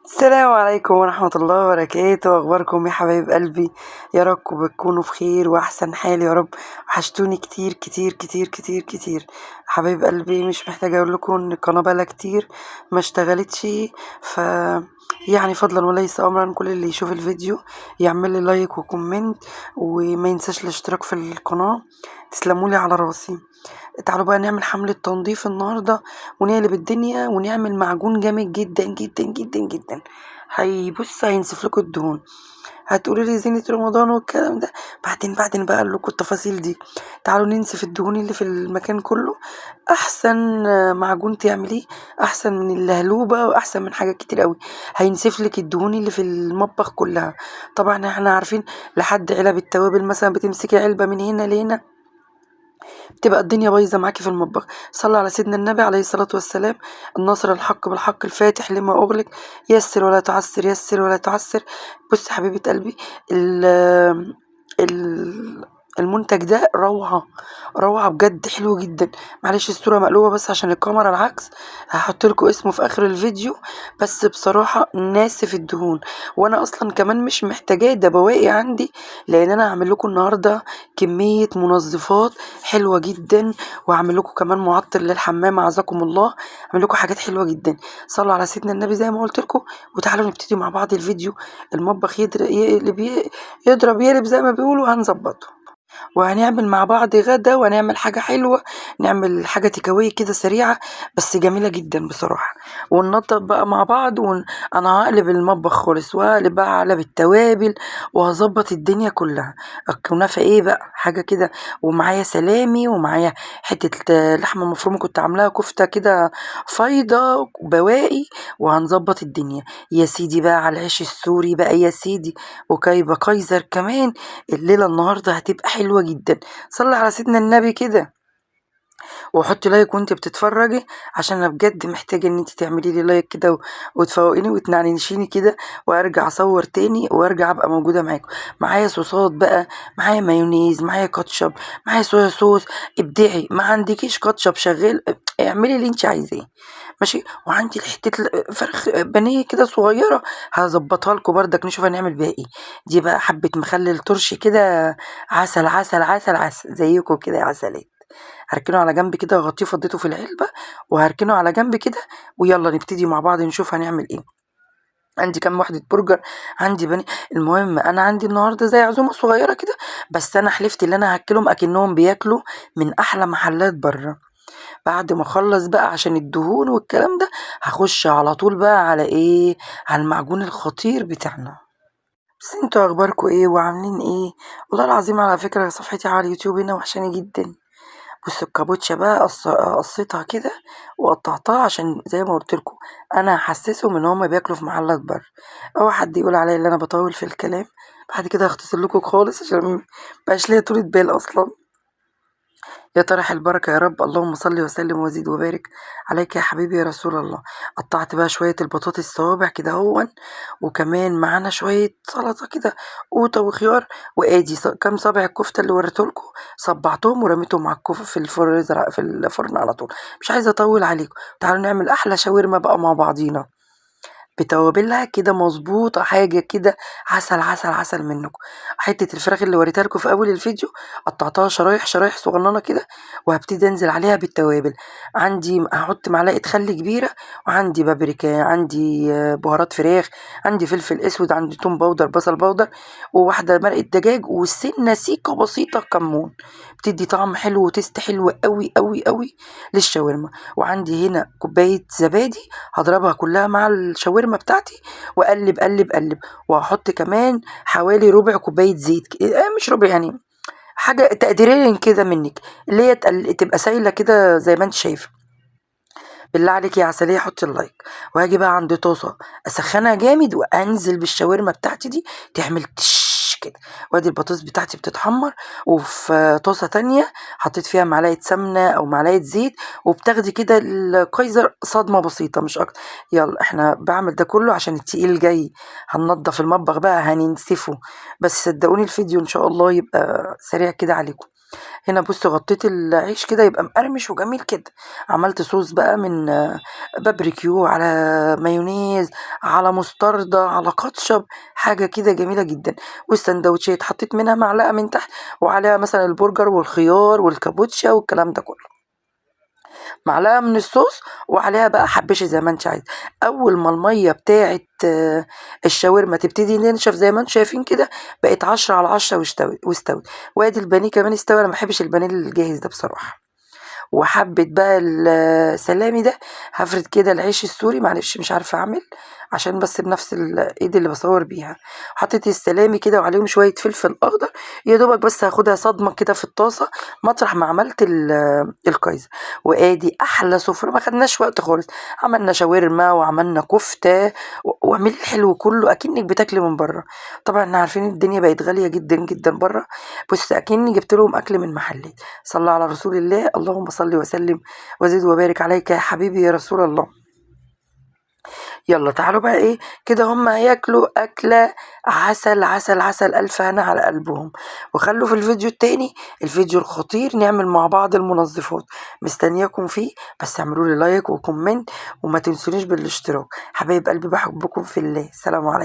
السلام عليكم ورحمة الله وبركاته. أخباركم يا حبايب قلبي؟ يا رب تكونوا بخير وأحسن حال يا رب. وحشتوني كتير كتير كتير كتير كتير حبايب قلبي. مش محتاجة أقول لكم إن القناة بقالها كتير ما اشتغلتش، ف يعني فضلا وليس أمرا كل اللي يشوف الفيديو يعمل لي like و comment وما ينساش الاشتراك في القناة. تسلمولي على راسي. تعالوا بقى نعمل حملة تنظيف النهاردة ونقلب الدنيا ونعمل معجون جامد جدا جدا جدا جدا. هيبص هينسف لكم الدهون. هتقولوا لي زينة رمضان والكلام ده بعدين بقى اقول لكم التفاصيل دي. تعالوا ننسف الدهون اللي في المكان كله. احسن معجون تعمليه، احسن من اللهلوبة واحسن من حاجات كتير قوي. هينسف لك الدهون اللي في المطبخ كلها. طبعا احنا عارفين لحد علب التوابل مثلا بتمسكي علبة من هنا لهنا تبقى الدنيا بايظة معاكي في المطبخ. صلوا على سيدنا النبي عليه الصلاة والسلام. الناصر الحق بالحق الفاتح لما اغلق، يسر ولا تعسر، يسر ولا تعسر. بصي حبيبه قلبي، ال ال المنتج ده روعه روعه بجد، حلو جدا. معلش الصورة مقلوبة بس عشان الكاميرا العكس، هحط لكم اسمه في اخر الفيديو. بس بصراحة ناسف الدهون، وانا اصلا كمان مش محتاجاه، ده بواقي عندي، لان انا هعمل لكم النهارده كمية منظفات حلوة جدا، وهعمل لكم كمان معطر للحمام عزكم الله. هعمل لكم حاجات حلوة جدا. صلوا على سيدنا النبي زي ما قلت لكم، وتعالوا نبتدي مع بعض الفيديو. المطبخ يضرب يقلب زي ما بيقولوا، هنظبطه وهنعمل مع بعض غدا، وهنعمل حاجة حلوة، نعمل حاجة تيكاوي كده سريعة بس جميلة جدا بصراحة. وننضف بقى مع بعض انا هقلب المطبخ خالص، وهقلب بقى علب التوابل، وهظبط الدنيا كلها. الكنافة ايه بقى، حاجة كده، ومعايا سلامي، ومعايا حتة لحمة مفرومة كنت عاملاها كفتة كده فايضة بواقي، وهنظبط الدنيا يا سيدي بقى على العيش السوري بقى يا سيدي، وكايبة كايزر كمان. الليلة النهاردة هتبقى حلوة جدا. صلي على سيدنا النبي كده، وحطي like وانت بتتفرجي، عشان انا بجد محتاجه ان انت تعملي لي like كده وتفوقيني وتنعنشيني كده، وارجع اصور تاني وارجع ابقى موجودة معاكم. معايا صوصات بقى، معايا مايونيز، معايا كاتشب، معايا soya sauce. ابدعي، ما عندكيش كاتشب شغال اعملي اللي انت عايزاه، ماشي. وعندي حتة فرخ بانيه كده صغيرة هظبطها لكم بردك، نشوف هنعمل بيها ايه. دي بقى حبه مخلل ترشي كده، عسل عسل عسل عسل زيكم كده يا عسلات. هركنه على جنب كده، واغطيه فضيته في العلبة، وهركنه على جنب كده. ويلا نبتدي مع بعض نشوف هنعمل ايه. عندي كام وحدة برجر، عندي بانيه. المهم انا عندي النهارده زي عزومة صغيرة كده، بس انا حلفت اللي انا هاكلهم اكنهم بياكلوا من احلى محلات بره. بعد ما اخلص بقى عشان الدهون والكلام ده، هخش على طول بقى على ايه، على المعجون الخطير بتاعنا. بس انتوا اخباركم ايه وعاملين ايه؟ والله العظيم على فكرة صفحتي على اليوتيوب هنا وحشاني جدا. بصوا الكابوتشا بقى قصيتها كده وقطعتها، عشان زي ما قلت لكم انا هحسسهم ان هما بياكلوا في محلات بره. اوعى حد يقول عليا ان انا بطول في الكلام، بعد كده هختصر لكم خالص عشان مبقاش ليا طولة بال اصلا. يا طرح البركة يا رب، اللهم صل وسلم وزيد وبارك عليك يا حبيبي يا رسول الله. قطعت بقى شوية البطاطس صوابع كده اهون، وكمان معانا شوية سلطة كده قوطة وخيار، وادي كام صابع الكفتة اللي وريتهولكوا، صبعتهم ورميتهم على الكفتة في الفريزر في الفرن على طول. مش عايزة اطول عليكم، تعالوا نعمل احلى شاورما بقى مع بعضينا بتوابلها كده مظبوطة، حاجة كده عسل عسل عسل منكم. حتة الفراخ اللي وريتها لكم في اول الفيديو قطعتها شرايح شرايح صغننه كده، وهبتدي انزل عليها بالتوابل. عندي هحط معلقه خل كبيرة، وعندي بابريكا، عندي بهارات فراخ، عندي فلفل اسود، عندي توم powder، بصل powder، وواحدة مرقه دجاج، وسنة سيكه بسيطة كمون، بتدي طعم حلو و taste حلو قوي قوي قوي للشاورما. وعندي هنا كوباية زبادي هضربها كلها مع الشاورما بتاعتي، واقلب قلب قلب. وهحط كمان حوالي ربع كوباية زيت، مش ربع يعني، حاجة تقديريا كده منك، اللي هي تبقى سايله كده زي ما انت شايفه. بالله عليك يا عسلية حطي ال like. وهاجي بقى عند طاسه اسخنها جامد، وانزل بالشاورما بتاعتي دي تعمل تش كده. وادي البطاطس بتاعتي بتتحمر. وفي طاسه تانية حطيت فيها معلقه سمنه او معلقه زيت، وبتاخدي كده الكايزر صدمة بسيطة مش اكتر. يلا احنا بعمل ده كله عشان التقيل جاي، هننضف المطبخ بقى، هننسفه. بس صدقوني الفيديو ان شاء الله يبقى سريع كده عليكم. هنا بصوا غطيت العيش كده يبقى مقرمش وجميل كده. عملت صوص بقى من بابريكيو على مايونيز على مستردة على كاتشب، حاجة كده جميلة جدا. والسندوتشات حطيت منها معلقة من تحت وعليها مثلا البرجر والخيار والكابوتشا والكلام ده كله، معلقة من الصوص وعليها بقى حبشي زي ما انت عايزة. اول ما المية بتاعه الشاورما تبتدي تنشف زي ما انتم شايفين كده، بقت 10 على 10 واستوت. وادي البانيه كمان استوى. انا ما بحبش البانيه الجاهز ده بصراحة. وحبة بقى السلامي ده هفرد كده العيش السوري، معلش مش عارفة اعمل عشان بس بنفس الايد اللي بصور بيها. حطيت السلامي كده وعليهم شوية فلفل اخضر، يا دوبك بس هاخدها صدمة كده في الطاسة مطرح ما عملت الكايزر. وادي احلى سفرة، ما خدناش وقت خالص، عملنا شاورما وعملنا كفتة واعملي الحلو كله اكنك بتاكلي من بره. طبعا احنا عارفين الدنيا بقت غالية جدا جدا بره، بص اكني جبت لهم اكل من محلات. صلى على رسول الله، اللهم صل وسلم وزد وبارك عليك يا حبيبي يا رسول الله. يلا تعالوا بقى ايه كده، هم هياكلوا اكله عسل عسل عسل، الف هنا على قلبهم. وخلوا في الفيديو التاني الفيديو الخطير نعمل مع بعض المنظفات، مستنياكم فيه. بس اعملوا لي like و comment وما تنسونيش بالاشتراك. حبايب قلبي بحبكم في الله. سلام عليكم.